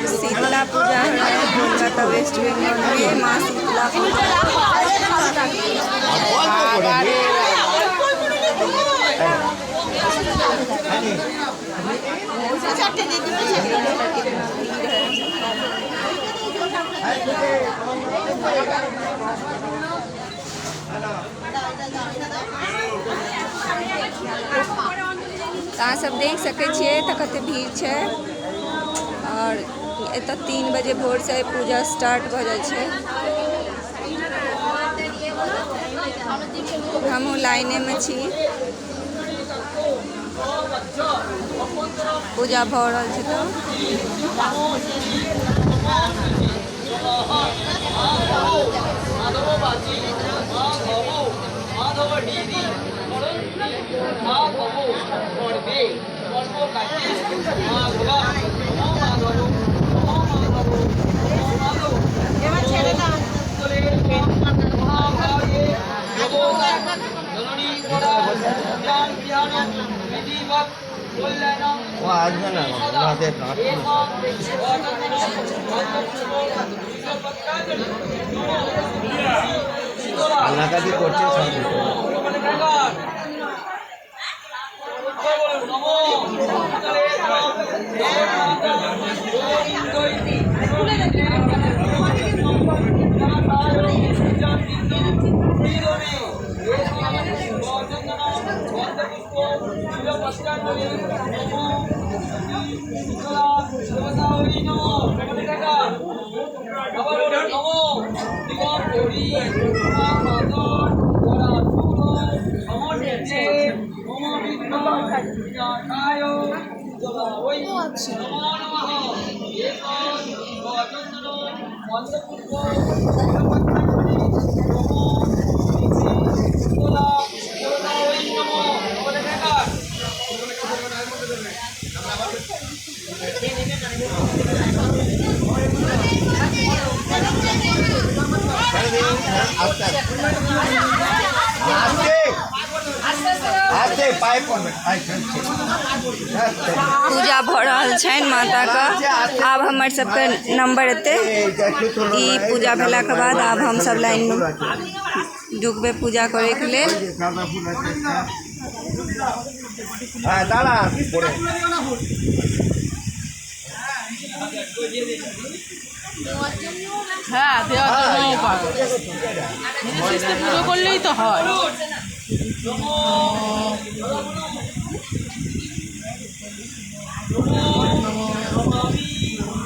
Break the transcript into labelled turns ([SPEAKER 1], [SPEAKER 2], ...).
[SPEAKER 1] शीतला पूजा है कोलकाता वेस्ट बंगाल में माँ शीतला पूजा। कितना भीड़ है। तऽ अहाँ सब देख सकै छियै तऽ कते भीड़ छै। और एतऽ 3 बजे भोर से पूजा स्टार्ट भऽ जाइ छै। हमहूँ लाइने में छी, पूजा भऽ रहल छै। तऽ
[SPEAKER 2] ও আসবে না, ওনাদের কান্নাকাটি করছে সব।
[SPEAKER 1] पूजा भऽ रहल छनि माताके। आब हमर सबके नंबर एतै। ई पूजा भेलाके बाद आब हमसब लाइनमे ढुकबै पूजा करैके लेल।
[SPEAKER 3] হ্যাঁ, দেওয়ার জন্যও পাবে, নিজে পুজো করলেই তো হয়।